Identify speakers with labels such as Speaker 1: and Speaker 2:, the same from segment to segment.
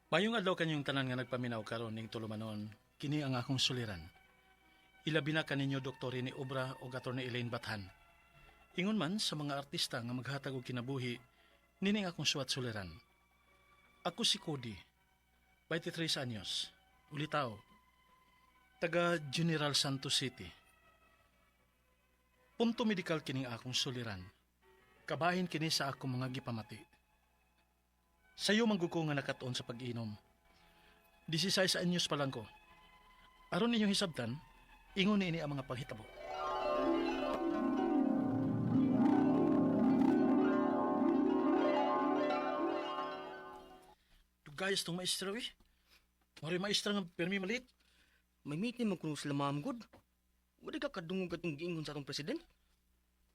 Speaker 1: Mayong adlaw kanyong tanan nga nagpaminaw karon ning tulumanon, kini ang akong suliran. Ilabi na kaninyo Dr. Rene Obra o Atty. Elaine Bathan. Ingon man sa mga artista nga maghatag og kinabuhi, nining akong suwat suliran. Ako si Cody, 23 anyos, ulitaw, taga General Santos City. Punto medikal kining akong suliran. Kabahin kini sa akong mga gipamati. Sayo man gud ko nga nakatuon sa pag-inom. 16 anyos pa lang ko. Aron ninyong hisabtan, ingon niini ang mga panghitabo. Dugayas tong maestra, eh. Mari maestra nga permi malit.
Speaker 2: May meeting man kuno sila ma'am good. Wala ka kadungog atong giingon sa atong president.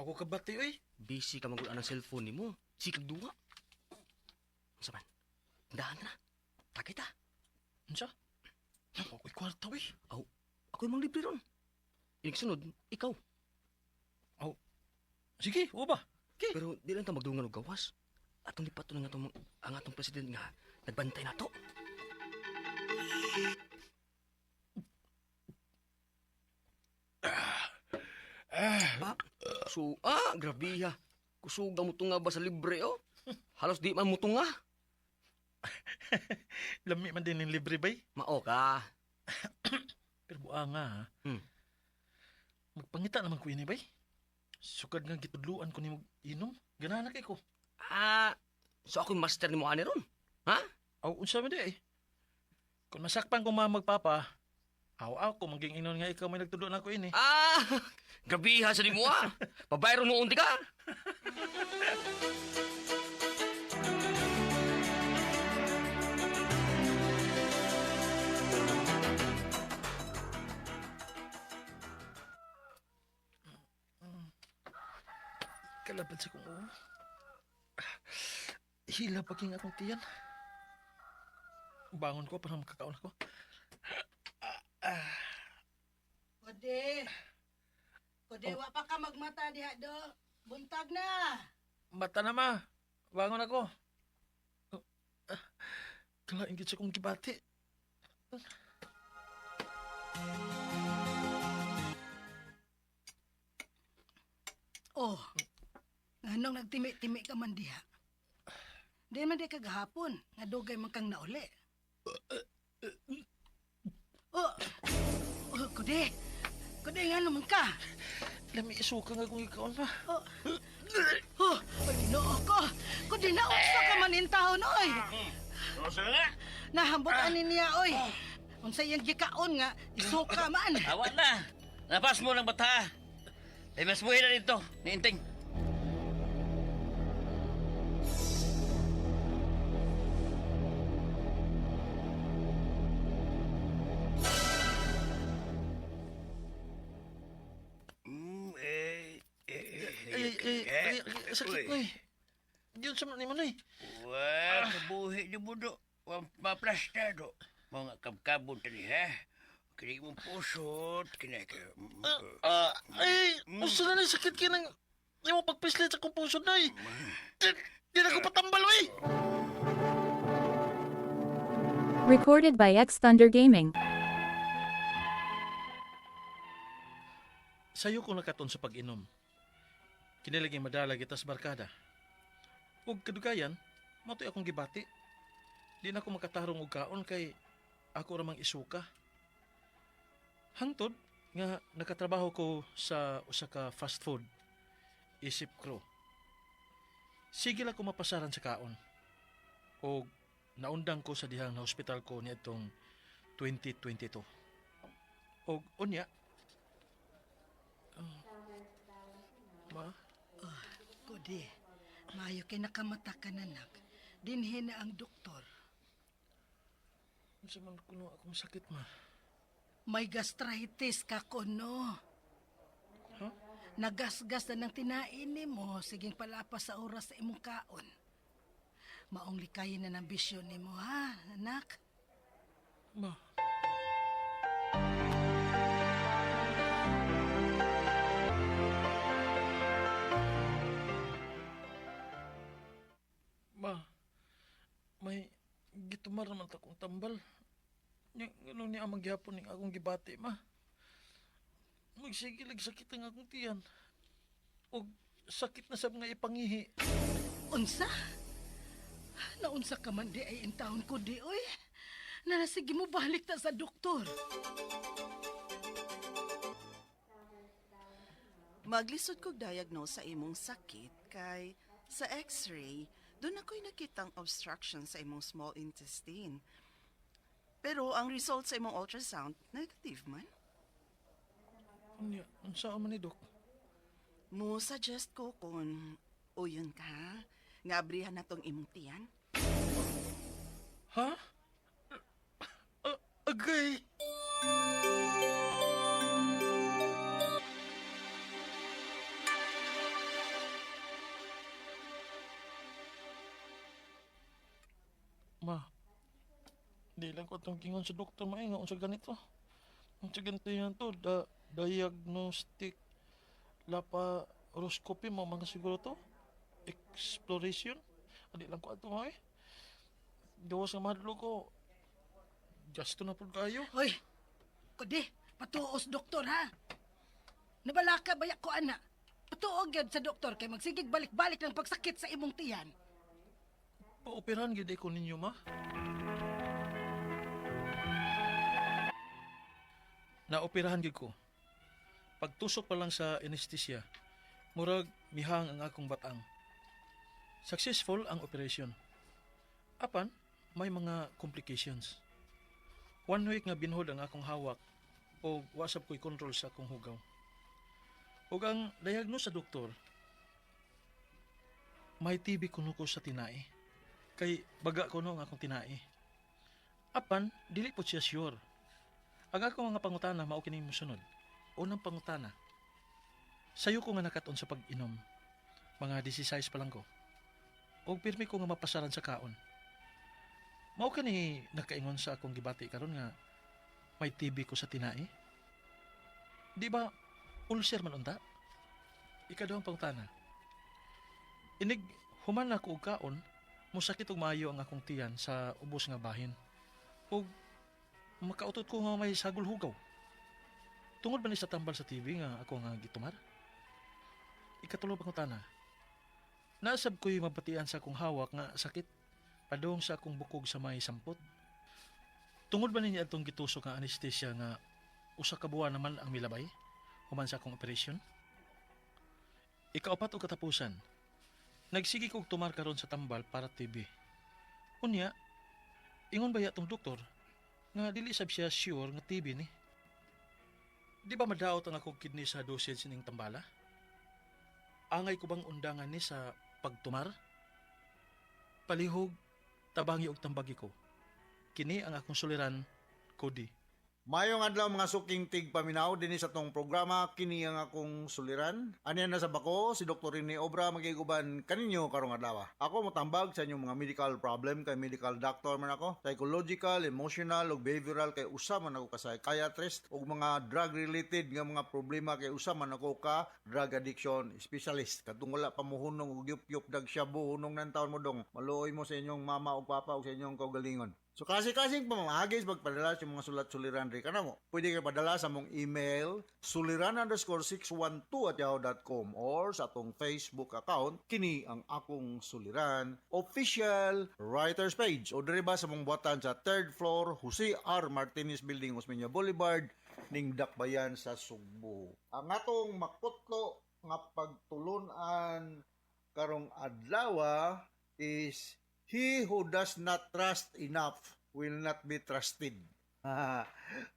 Speaker 1: Ako kabati, oy.
Speaker 2: Busy ka magud anang cellphone nimo. Sikag duwa. Unsa man? Dahan na. Takita.
Speaker 1: Unsa? Naku, ako'y kwarta, oy.
Speaker 2: Aw, ako'y mang libre ron. Inig sunod, ikaw.
Speaker 1: Aw, sige, o ba? Okay.
Speaker 2: Pero di lang ta magdungan og gawas. Atong lipaton ang atong president nga nagbantay nato. So, grabe ha. Kusuga mo tunga ba sa libre, oh? Halos di man mo tunga.
Speaker 1: Lami man din yung libre, bay.
Speaker 2: Mao ka.
Speaker 1: Pero buha nga, ha? Magpangita naman ko ini, bay. Sukad nga gitudluan ko nimo inom. Ganahan na kay ko.
Speaker 2: So ako'y master ni mo ani ron. Ha?
Speaker 1: Aw, unsa man di eh. Kung masakpan ko mga magpapa, aw aw ko maging inon nga ikaw may nagtudlo na ko ini.
Speaker 2: Grabe ha sa nimo ha. Pabayro mo unti ka.
Speaker 1: Kalaban sa kong ulo. Hila pa king akong tiyan. Bangon ko para makakaon ako.
Speaker 3: Kode. Kode,
Speaker 1: Oh.
Speaker 3: wa pa ka magmata diha do. Buntag na.
Speaker 1: Mata na ma. Bangon ako. Oh, kalain gid sa kong gibati.
Speaker 3: Oh. Nganong nagtimi-timi ka man diha? Di man di ka gahapon, nga dugay man kang nauli. Oh, oh, Kode. Kode, ngano man ka?
Speaker 1: Lami isuka nga kung ikaon ma.
Speaker 3: Oh, oh, Ginoo ko. Kode, naunsa ka man intawon, oy.
Speaker 4: Unsa nga?
Speaker 3: Nahambot ani niya, oy. Unsa iyang gikaon nga, isuka man.
Speaker 4: Awa na. Napas mo ng bata. Ay, mas buhay na dito. Niinting.
Speaker 1: Ay, ay, ay, ay, sakit na eh. Diyon sa man ni eh.
Speaker 4: Wah, kabuhi ni mo do. Maplasta do. Mga kabkabon tani, ha? Kini mong pusot, kini ka.
Speaker 1: Ay, uso na na sakit ka ng imo pagpislit sa akong pusod na eh. Di na ko patambal eh.
Speaker 5: Recorded by X Thunder Gaming.
Speaker 1: Sayo ko nakaton sa pag-inom. Kinilaging madala kita sa barkada. Ug kadugayan, matoy akong gibati. Di na ako makatarong og kaon kay ako ramang isuka. Hangtod nga nakatrabaho ko sa usa ka fast food. Isip crew. Sige lang ko mapasaran sa kaon. Og naundang ko sa dihang na hospital ko niadtong 2022. Og unya, ma,
Speaker 3: Kode, maayo kay nakamata ka na, nak. Dinhi na ang doktor.
Speaker 1: Unsa man kuno akong sakit, ma?
Speaker 3: May gastritis ka kuno.
Speaker 1: Huh?
Speaker 3: Nagasgas na ng tinain nimo, siging palapas sa oras sa imong kaon. Maong likayin na ng bisyon nimo, ha, anak?
Speaker 1: Ma. Ma, may Gitumar naman ta kong tambal. Nya nganong niya man gihapon ning akong gibati, ma. Magsige lag sakit ang akong tiyan. Og sakit na sa mga ipangihi.
Speaker 3: Unsa? Naunsa ka man di ay intawon ko di, oy. Nanasige mo balik ta sa doktor.
Speaker 6: Maglisod kog diagnose sa imong sakit kay sa x-ray, doon ako'y nakitang obstruction sa imong small intestine. Pero ang result sa imong ultrasound, negative man.
Speaker 1: Unya, unsa man ni Dok?
Speaker 6: Mo suggest ko kung uyon ka, nga abrihan na tong imong tiyan.
Speaker 1: Ha? Agay! Ma, di lang ko itong kingon sa doktor ma nga unsa ganito. Unsa ganito yan to, diagnostic laparoscopy mo mga siguro to. Exploration. Adi lang ko ato ma eh. Gawas nga mahadlok ko. Gasto na pud kayo.
Speaker 3: Hoy, kudi, patuos doktor ha. Nabalaka baya ko ana. Patuog gyud sa doktor kay magsigig balik-balik ng pagsakit sa imong tiyan.
Speaker 1: Paoperahan gid ko ninyo ma. Naoperahan gid ko. Pagtusok pa lang sa anesthesia, murag mihang ang akong batang. Successful ang operation. Apan, may mga complications. One week nga binhod ang akong hawak o wasap ko'y control sa akong hugaw. Ug ang diagnose sa doktor, may TB kuno ko sa tinai. Kay baga kuno ang akong tinai. Apan, dili po siya sure. Ang akong mga pangutana mao kining mosunod. Unang pangutana. Sayo ko nga nakaton sa pag-inom. Mga 16 pa lang ko. Og pirmi ko nga mapasaran sa kaon. Mao kani nakaingon sa akong gibati karon nga may TB ko sa tinai. Di ba ulcer man unta? Ikaduhang pangutana. Inig human na ko og kaon, mosakit og maayo ang akong tiyan sa ubos nga bahin. Ug makautot ko nga may sagol hugaw. Tungod ba ni sa tambal sa TV nga ako nga gitumar? Ikatulo pangutana. Naasab ko'y mabatian sa akong hawak nga sakit padung sa akong bukog sa may sampot. Tungod ba ninyo atong gitusok nga anesthesia nga usa ka buwan naman ang milabay human sa akong operation? Ikaapat og katapusan. Nagsige kog tumar karon sa tambal para TB. Unya, ingon ba tong doktor nga dili sab siya sure nga TB ni. Di ba madaot ang akong kidney sa dosage ning tambala? Angay ko bang undangan ni sa pagtumar? Palihog, tabangi og tambagi ko. Kini ang akong suliran, Cody.
Speaker 7: Mayong adlaw mga suking tig paminaw dinhi sa tong programa kini ang akong suliran. Aniya na sa bako si Dr. Rene Obra magiguban kaninyo karong adlaw. Ako motambag sa inyong mga medical problem kay medical doctor man ako, psychological, emotional ug behavioral kay usa man ako ka psychiatrist ug mga drug related nga mga problema kay usa man ako ka drug addiction specialist. Katong wala pa mohunong og yup-yup dag shabu hunong nang taon mo dong. Maluoy mo sa inyong mama ug papa ug sa inyong kaugalingon. So kasi-kasing pamamahagis magpadala sa mga sulat-suliran rin ka na mo. Pwede kayo padala sa mong email suliran_612@yahoo.com or sa atong Facebook account kini ang akong suliran official writers page o diri ba sa mong buhatan sa third floor Jose R. Martinez Building, Osmeña Boulevard, ning Dakbayan sa Sugbo. Ang atong makutlo nga pagtulunan karong adlaw is he who does not trust enough will not be trusted.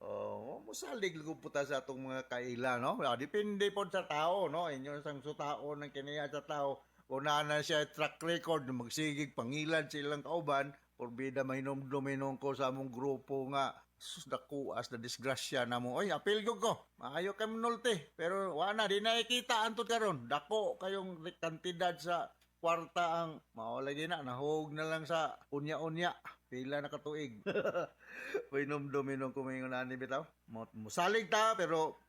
Speaker 7: Oh, musalig ko puta sa atong mga kaila, no? Ah, depende po sa tao, no? Inyo sang sutao ng kiniya sa tao. Kung naa na siya track record na magsigig pangilad sa ilang kauban, porbida mahinomdum ko sa among grupo nga sus nakuas na disgrasya na mo. Oy, apil ko ko. Maayo kay munulti. Pero wala na, di na ikita antud karon. Dako kayong kantidad sa kwarta ang mao lagi na nahog na lang sa unya-unya pila na katuig. Pahinomdum ko maingon ani bitaw. Musalig ta pero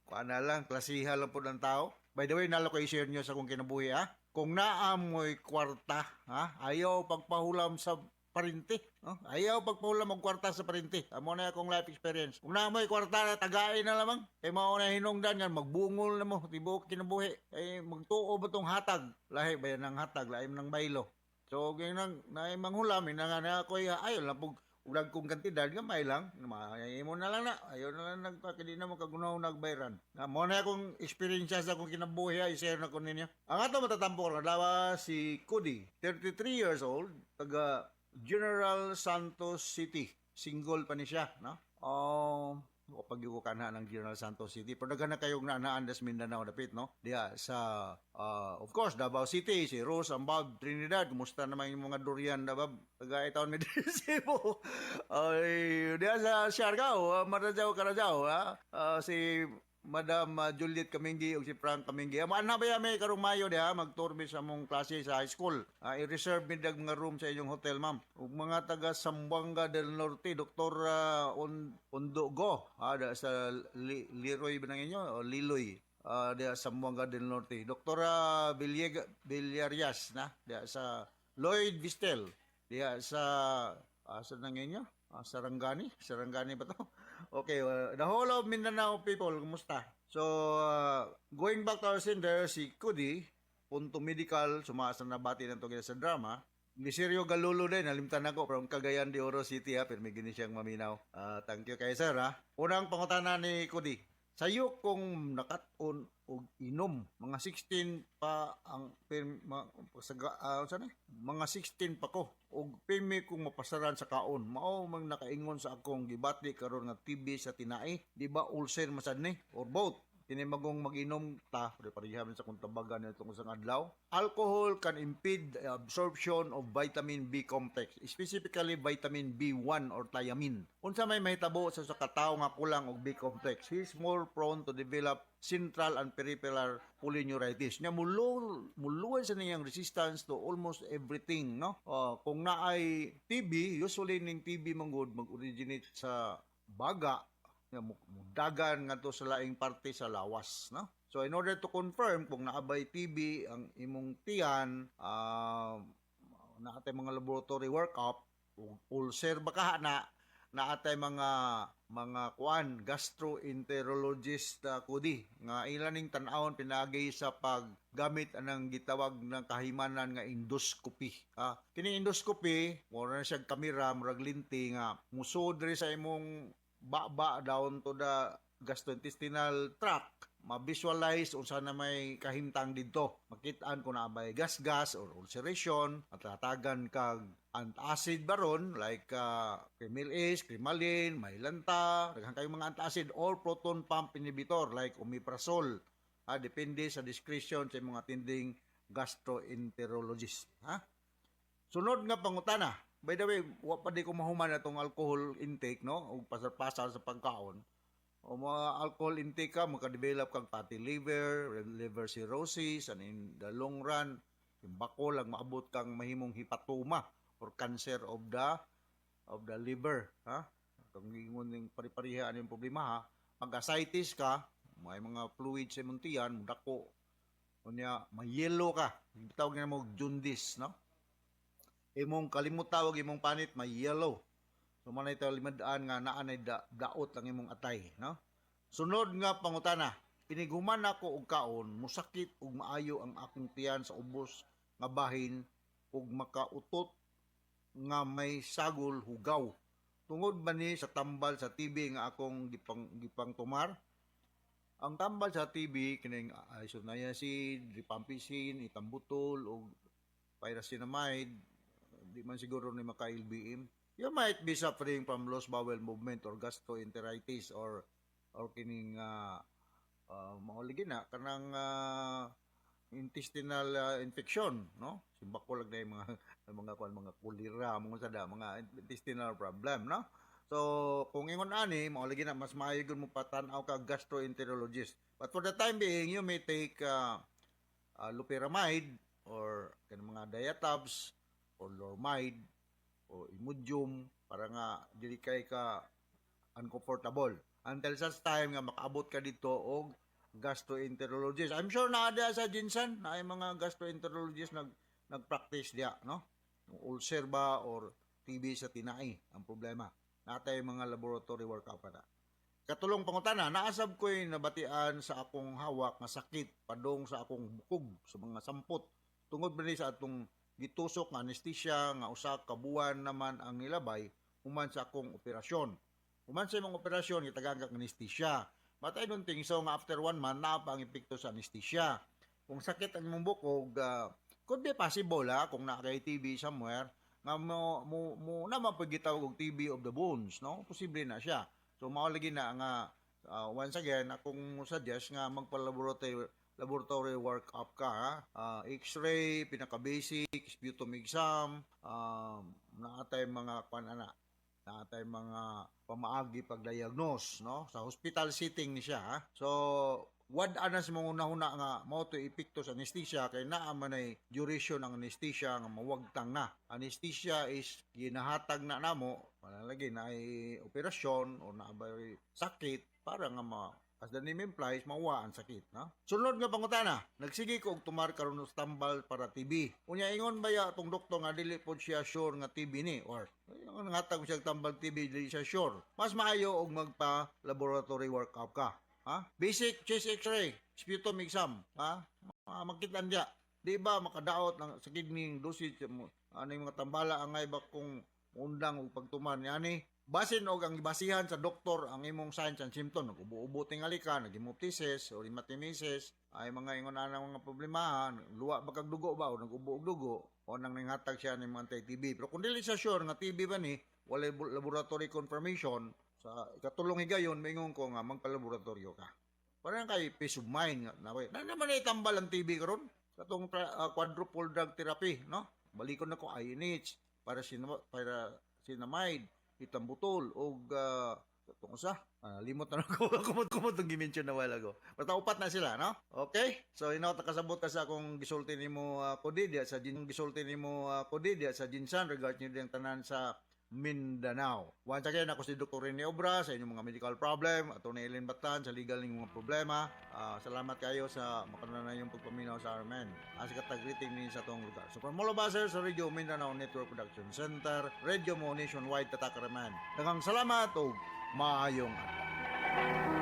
Speaker 7: kuan na lang, klasiha lang po ng tao. By the way, nalo ko i-share nyo sa kong kinabuhi ha. Kung naa mo'y kwarta, ha, ayaw pagpahulam sa parinti, no? Ayaw pagpahulam og kwarta sa parinti. Amo na akong life experience. Kung naa mo'y kwarta na tagain na lamang. Kay mao na hinungdan nga magbungol na mo tibuok kinabuhi. Kay magtuo ba tong hatag? Lahi ba yan ang hatag, lahi man ang baylo. So ganyan nang naay manghulam ina nga na ako ayo lang pug ulag kong kantidad gamay lang. Imo na lang na. Ayo na lang nagpakidi na mo kagunaw nagbayran. Na mo na akong experience sa akong kinabuhi ay share na ko ninyo. Ang ato matatampo karon adlaw si Cody, 33 years old, taga General Santos City. Single pa ni siya, no? O pag ka na ng General Santos City. Pero daghan na kayong naanaan das Mindanao dapit, no? Diya sa, of course, Davao City, si Rose Ambab Trinidad. Kumusta naman yung mga durian, Dabab? Taga itaon mi diri sa Cebu. Ay, diya sa Siargao, Marajaw, Carajaw, ha? Si Madam Juliet Kaminggi ug si Frank Kaminggi. Amo ana ba may karong Mayo diha magtour mi sa among klase sa high school. I-reserve mi dag mga room sa inyong hotel, ma'am. Ug mga taga Zamboanga del Norte, Dr. Ondogo, ha, da sa Leroy ba nang inyo o Liloy? Diha sa Zamboanga del Norte. Dr. Villega, Villarias na diha sa Lloyd Vistel diha sa asa nang inyo? Sarangani? Sarangani ba to? Okay, the whole of Mindanao people, kumusta? So, going back to our sender, si Cody, Punto Medical, sumaasa na bati ng tungkol sa drama. Miseryo Galulo din, nalimtan ako from Cagayan de Oro City ha, pero may gini siyang maminaw. Thank you kay sir ha. Unang pangutana ni Cody, sayo kong nakat-on og inom, mga 16 pa ang sa, saan eh? Mga 16 pa ko og pirmi kong mapasaran sa kaon. Mao mang nakaingon sa akong gibati karon nga TB sa tinai. Di ba ulcer masad ni or both? Tinimagong mag-inom ta, pero pareha man sa kung tabagan nito sa adlaw. Alcohol can impede the absorption of vitamin B complex, specifically vitamin B1 or thiamine. Unsa may mahitabo sa katawo nga kulang og B complex, he is more prone to develop central and peripheral polyneuritis. Nya muluwan sa niyang resistance to almost everything, no? Kung naay TB, usually ning TB manggod mag-originate sa baga nga mudagan ngadto sa laing parte sa lawas, no? So in order to confirm kung naabay TB ang imong tiyan, naa tay mga laboratory workup, ug ulcer ba ka na, naa tay mga kuan gastroenterologist, kudi nga ila ning tan-awon pinaagi sa paggamit anang gitawag ng kahimanan nga endoscopy. Kini endoscopy, mo na siya kamera, murag linti nga musod diri sa imong baba down to the gastrointestinal tract, ma-visualize unsa na may kahimtang didto, makitaan kung naa bay gas-gas or ulceration at hatagan kag antacid baron like Kremil S, Kremalin, Mylanta, daghan kayong mga antacid or proton pump inhibitor like omeprazole. Depende sa discretion sa imong attending gastroenterologist. Ha? Sunod nga pangutana. By the way, wa pa di ko mahuman atong alcohol intake, no? O pasar-pasar sa pagkaon. O mga alcohol intake ka, maka-develop kag fatty liver, liver cirrhosis, and in the long run, yung bako lang maabot kang mahimong hepatoma or cancer of the liver, ha? Kung ingon ning pari-pareha yung problema ha, pag ascites ka, may mga fluid sa imong tiyan, mudako. Unya, mayelo ka. Tawag na mo jaundice, no? Imong kalimot tawag imong panit may yellow. So man ito limad-an nga naa nay daot ang imong atay, no? Sunod nga pangutana. Inighuman ako og kaon, musakit og maayo ang akong tiyan sa ubos nga bahin ug makautot nga may sagol hugaw. Tungod ba ni sa tambal sa TB nga akong gipang tumar? Ang tambal sa TB kining isoniazid, rifampicin, ethambutol ug pyrazinamide, di man siguro ni maka-LBM. You might be suffering from loose bowel movement or gastroenteritis or kining mao lagi na kanang intestinal infection, no? Simbako lang na yung mga mga kuan, mga kolera, mga sada, mga intestinal problem, no? So, kung ingon ani, mao lagi na mas maayo gyud mo patan-aw ka gastroenterologist. But for the time being, you may take loperamide or kanang mga diatabs or Lormide o Imodium para nga dili kay ka uncomfortable until such time nga makaabot ka dito og gastroenterologist. I'm sure naa diya sa GenSan na ay mga gastroenterologist nag nagpractice diya, no? Ulcer ba or TB sa tinai ang problema. Natay mga laboratory workup na. Katulong pangutana, naasab ko'y nabatian sa akong hawak nga sakit padong sa akong bukog sa mga sampot. Tungod ba ni sa atong gitusok nga anesthesia nga usa ka buwan naman ang nilabay human sa akong operasyon. Human sa imong operasyon, gitagaan kag anesthesia. But I don't think so nga after one month naa pa ang epekto sa anesthesia. Kung sakit ang imong bukog, could be possible ha, kung naa kay TB somewhere nga mo na mapagitawag og TB of the bones, no? Posible na siya. So mao lagi na nga once again akong suggest nga magpa-laboratory laboratory work up ka, ha? X-ray, pinaka basic, sputum exam, naatay mga kwan ana, naatay mga pamaagi pag-diagnose, no? Sa hospital setting ni siya, ha? So wad ana sa mga una-una nga mao to epekto sa anesthesia kay naa man ay duration ng anesthesia nga mawagtang na. Anesthesia is ginahatag na namo wala lagi na ay operasyon o naa ba sakit para nga ma, as the name implies, mawa ang sakit, no? Sunod nga pangutana, nagsige ko og tumar karon og tambal para TB. Unya ingon baya atong doktor nga dili pod siya sure nga TB ni or ingon nga hatag siya tambal TB, dili siya sure. Mas maayo og magpa laboratory workup ka. Ha? Basic chest X-ray, sputum exam, ha? Makita niya. Di ba makadaot ng sa kidney dosage mo ano yung mga tambala angay ba kung undang og pagtuman niani, basin og ang basihan sa doktor ang imong signs and symptom, nag-ubo-ubo tingali ka, nag-hemoptysis or hematemesis, ay mga ingon ana mga problema, luwa ba kag dugo ba o nag-ubo og dugo o nang nanghatag siya ng mga anti-TB. Pero kung dili siya sure nga TB ba ni, walay laboratory confirmation, sa ikatulong higayon maingon ko nga magpa-laboratorio ka. Parang kay peace of mind nga na, na naman ay tambal ang TB karon katong quadruple drug therapy, no? Balikon na ko INH para pyrazinamide, ethambutol og katong usa, limot na ko kumot kumot ang gi-mention na while ago. Basta upat na sila, no? Okay, so inaw ta kasabot ka sa akong gisulti nimo, Kodi diya sa jin gisulti nimo, Kodi diya sa GenSan, regard niyo diyang tanan sa Mindanao. Once again, ako si Dr. Rene Obra sa inyong mga medical problem, Atty. Ellen Batan sa legal ninyong mga problema. Salamat kayo sa makanunan yung pagpaminaw sa RMN. Asa ka greeting ni sa atong lugar. So from all of us here sa Radio Mindanao Network Production Center, Radio Mo Nationwide, Tatak RMN. Daghang salamat ug maayong adlaw.